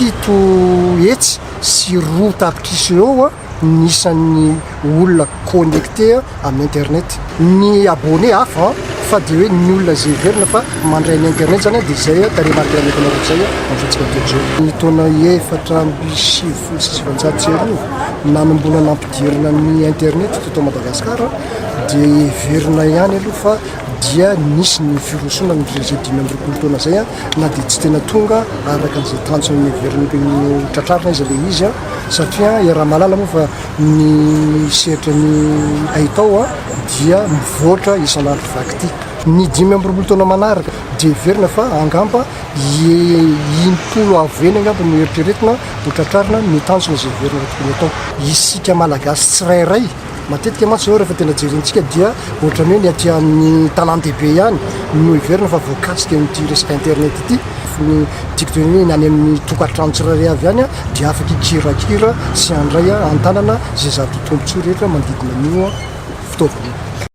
702 tapitrisa eo ny isan'ny olona connecté amin'ny internet. Ny abonné hafa, fa de hoe ny olona zay heverina fa mandray ny internet zany, de zay tarehimarika omenareo zay am'izao teo zao. Ny taona 1994 nanomboana nampidirina ny internet teto Madagasikara, de heverina ihany aloha fa dia nisy ny firosoana zay 25 taona zay, na de tsy tena tonga araka an'izay tanjona heverina tratrarina izy le izy, satria raha mahalala moa fa ny sehatra ny haitao dia mivoatra isan'andro vaky ty. Ny 25 taona manaraka de heverina fa angamba 60 avo eny angamba no eritreretina ho tratrarina ny tanjona zay heverina fa tokony atao. Isika Malagasy tsirairay matetika mantsy zao, rehefa tena jerentsika, dia ohatrany hoe ny aty amin'ny tanàn-dehibe ihany no heverina fa voakasika n'ity resaka internet ity. Ny tiako teny hoe ny any amin'ny tokantrano tsirairay avy any dia afaka hikirakira sy handray an-tanana zay zavatra tombontsoa rehetra manodidina an'io fitaovana io.